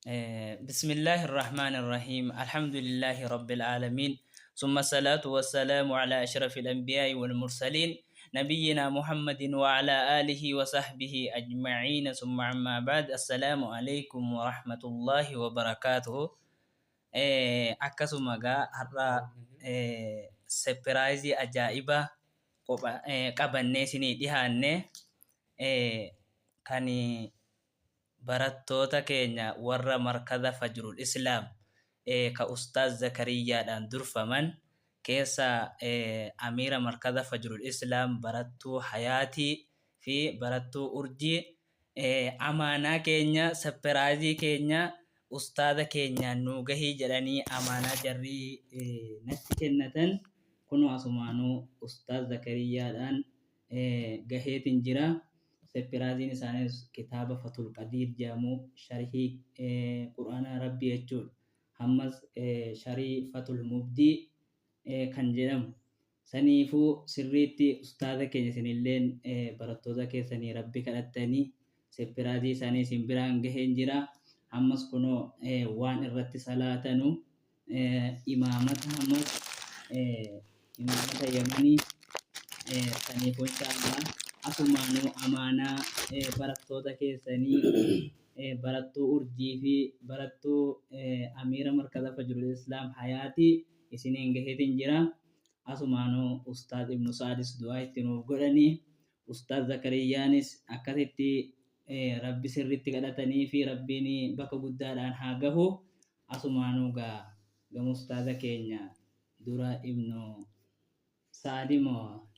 بسم الله الرحمن الرحيم، الحمد لله رب العالمين، ثم الصلاة والسلام على أشرف الأنبياء والمرسلين، نبينا محمد وعلى آله وصحبه أجمعين، ثم عما بعد، السلام عليكم ورحمة الله وبركاته. Akkasuma gaa har'a surprise ajaa'ibaa qabannee isinii dhihaanne, kan barattoota keenya warra Markaza Fajrul Islaam ka Ustaaz Zakariyyaadhaan durfaman keessa Amiira Markaza Fajrul Islaam barattuu Hayaatii fi barattuu Urjii amaanaa keenya, surprise keenya ustaaza keenyaan nuu gahii jedhanii amaanaa jarrii natti kennatan kunoo asumaanuu Ustaaz Zakariyyaadhaan gaheetiin jira. Surpriseiin isaanis kitaaba Fatul Qadiir jedhamu, sharhii Qur'aana Rabbii jechuudha. Ammas sharii Fatul Mubdii kan jedhamu. Saniifuu sirriitti ustaaza keenya isinilleen barattoota keessanii Rabbi kadhattanii surprise isaanii isin biraan gaheen jira. Ammas kunoo waan irratti salaatanu imaamata, ammas imaamata Yamanii. Saniifuu inshaallah asumaanuu amaanaa barattoota keessanii barattuu Urjii fi barattuu Amiira Markaza Fajrul Islaam Hayaatii isiniin gaheetiin jira. Asumaanuu Ustaaz Ibnu Saadis du'aa itti nuuf godhanii, Ustaaz Zakariyyaanis akkasitti Rabbi sirriitti kadhatanii fi Rabbiin bakka guddaadhaan haa gahu. Asumaanuu gaa gama ustaaza keenya dura Ibnu Saadi moo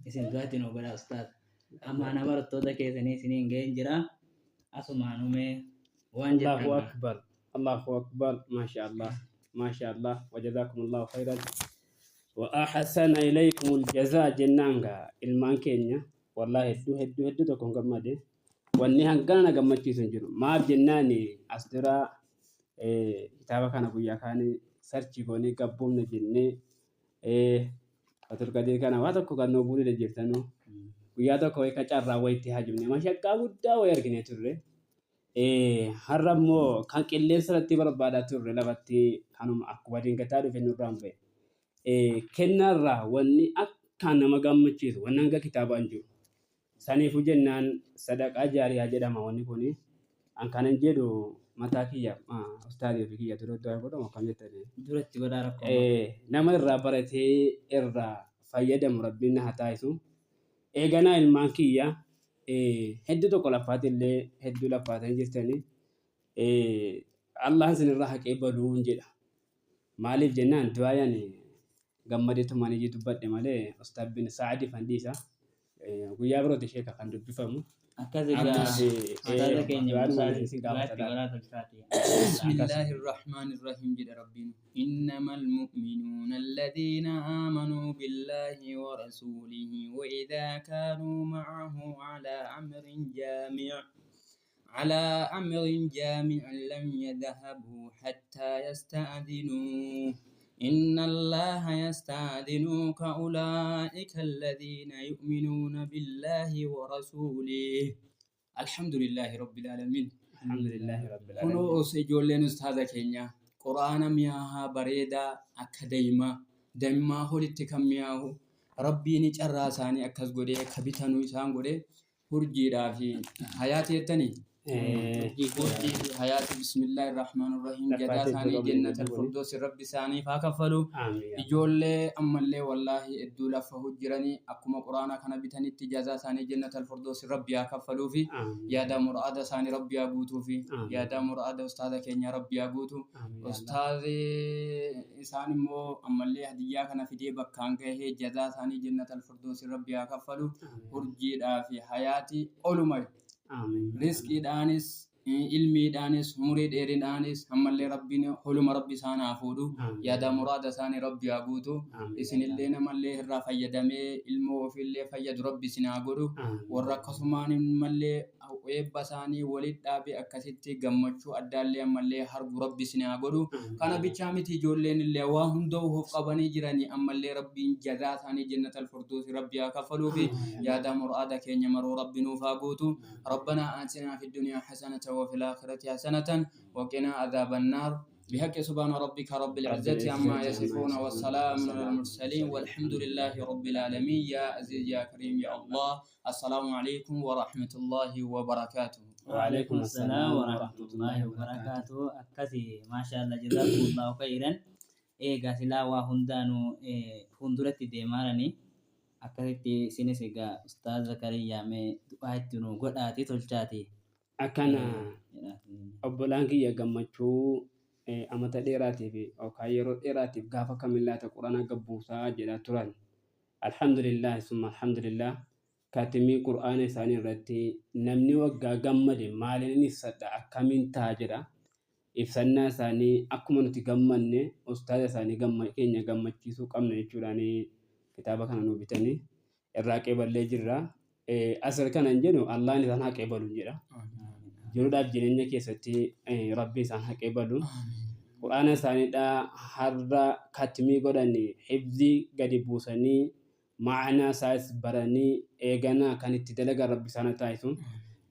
isin du'aa itti nuuf godhaa ustaaz. Amaanaa barattoota keessanii isiniin gaheen jira. Asumaanuu mee waan Allahu jettan. akbar, Allahu akbar, masha Allah, masha Allah, wajazakum Allahu khairan wa ahsana ilaykum aljazaa jennaan. Gaa ilmaan keenya wallahi hedduu hedduu hedduu tokkon gammade. Wanni hangana na gammachiisu hin jiru. Maaf jennaan, as dura kitaaba kana guyyaa kaanii search goonee gabbuufne jennee Fatul Qadiir kana waa tokko kan nuu buunee jirtanu guyyaa tokko wayii ka carraa wayitti hajumne mashaqqaa guddaa wayii argine turre. Har'a immoo kan qilleensa irratti barbaadaa turre lafatti kanuma akkuma dingataa dhufe nurraan ba'e. Kennaarraa wanni akkaan nama gammachiisu wanni hanga kitaabaa hin jiru. Saniifuu jennaan sadaqaa jaariyaa jedhama wanni kuni. An kanan jedhu mataa kiyya ustaadii ofii kiyya dura du'aa godhamu akkam jettanii? Duratti godhaa, rakkoo. Nama irraa baratee irraa fayyadamu Rabbiin na haa taasisu. Eeganaa ilmaan kiyya hedduu tokko laffaati illee hedduu laffaatanii jirtanii. Allahan isinirraa haqee baluun jedha. Maaliif jennaan, du'aayan gammadeetumaan ijji dubbadhe malee Ustaad bin Saa'adi fandhiisa. Guyyaa birooti sheeka kan dubbifamu. Akkas egaa Akkas ustaaza keenya du'aan Musaa isin du'aa gaafata itti laata. godhaa tolchaati. بسم الله الرحمن الرحيم جد ربنا، إنما المؤمنون الذين آمنوا بالله ورسوله وإذا كانوا معه على أمر جامع لم يذهبوا حتى يستأذنوه، إن الله يستأذنك، أولئك الذين يؤمنون بالله ورسوله. الحمد لله رب العالمين. Alhamdulillahi rabbil alamin. Kunoo osoo ijoolleen ustaaza keenya quraana mi'aahaa bareedaa akka daa'imaa dammaa holitti kan mi'aahu Rabbiin carraa isaanii akkas godhee akka bitanuu isaan godhee, Urjiidhaa fi Hayaati jettanii, Urjii fi Hayaati, bismillaahi rahmaan rahiim, jazaa isaanii jannata alfurdoosi Rabbi isaaniif haa kaffalu. Ijoollee ammallee wallaahi hedduu lafa jiranii akkuma quraana kana bitanitti jazaa isaanii jannata alfurdoosi Rabbi haa kaffaluufi, yaada muraada isaanii Rabbi haa guutuufi, yaada muraada ustaaza keenya Rabbi haa guutu. Ustaazi isaan immoo ammallee hadiyyaa kana fidee bakkaan gahee jazaa isaanii jannata alfurdoosi Rabbi haa kaffalu. Urjiidhaa fi Hayaati oluma riskiidhaanis, ilmiidhaanis, umurii dheerinaanis ammallee Rabbiin holuma Rabbi isaan haa fuudhu, yaada muraada isaanii Rabbi haa guutu. Isinillee namallee irraa fayyadamee ilmoo ofiillee fayyadu Rabbi isin haa godhu. Warra akkasumaan mallee Eebba isaanii walit dhaabe akkasitti gammachuu addaallee ammallee hargu Rabbi isin haa godhu. Kana bichaa miti, ijoolleen illee waa hunda of qabanii jiranii, ammallee Rabbiin jazaa isaanii Jannatal Firdoosi Rabbi haa kaffaluufi, yaada muraada keenya maruu Rabbi nuuf haa guutu. ربنا آتنا في الدنيا حسنة وفي الآخرة حسنة وقنا عذاب النار بحق سبحان ربك رب العزة عما يصفون والسلام على المرسلين والحمد لله رب العالمين. يا عزيز يا كريم يا الله. السلام عليكم ورحمة الله وبركاته. وعليكم السلام ورحمة الله وبركاته. Akkasi, maashaallah, jazakumullahu khayran. Eegaa silaa waa hundaanuu fuulduratti deemaarani akkasitti isinis egaa Ustaaz Zakariyaa mee du'aa itti nu godhaati tolchaati. Akkana, obbolaan kiyya, gammachuu amata dheeraatiif yookaan yeroo dheeraatiif gaafa kamillaata Quraana gabbuusaa jedhaa turan. Alhamdulillah, summa alhamdulillah, katimii Qur'aana isaanii irratti namni waggaa gammade maaliin ibsadha, akkamiin ta'a jedha. Ibsannaa isaanii akkuma nuti gammanne ustaaza isaanii keenya gammachiisuu qabna jechuudhaan kitaaba kana nu bitanii irraa qeeballee jirra. Asir kana hin jedhu, Allaan isaan haa qeebalu jedha. Jiruudhaaf jireenya keessatti Rabbi isaan haa qeebalu. Qur'aana isaaniidha har'a katimii godhanii, hifzii gadi buusanii, ma'anaa isaas baranii, eeganaa kan itti dalagan Rabbi isaan haa taasisu.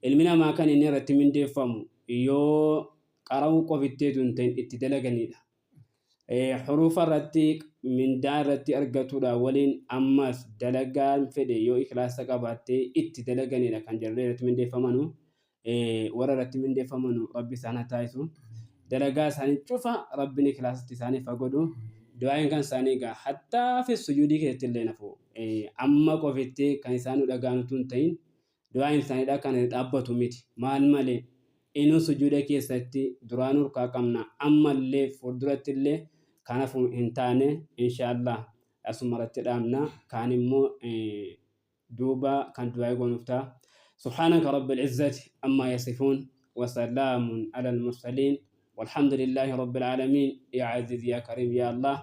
Ilmi namaa kan inni irratti mindeeffamu yoo qara'uu qofitteetu hin ta'in itti dalaganidha. Hurufa irratti mindaa irratti argatuudha waliin ammas dalagaan fedhe yoo ikhlaasa qabaattee itti dalaganidha kan jarree irratti mindeeffamanu. Warra irratti mindeeffamanu Rabbi isaan haa taasisu. Dalagaa isaanii cufa Rabbiin ikhlaasatti isaaniif haa godhu. Du'aayin kan isaanii egaa hattaa fi sujuudii keessatti illee nafu. Amma qofitti kan isaan nu dhaga'an utuu hin ta'in du'aayin isaaniidha kan dhaabbatu miti. Maal malee inuu sujuuda keessatti duraan hurkaa qabna, ammallee fuulduratti illee kanafu hin taane inshaallah asuma irratti dhaabna, kaan immoo duuba kan du'aa goonuuf ta'a. سبحانك رب العزة عما يصفون وسلام على المرسلين والحمد لله رب العالمين. يا عزيز يا كريم يا الله.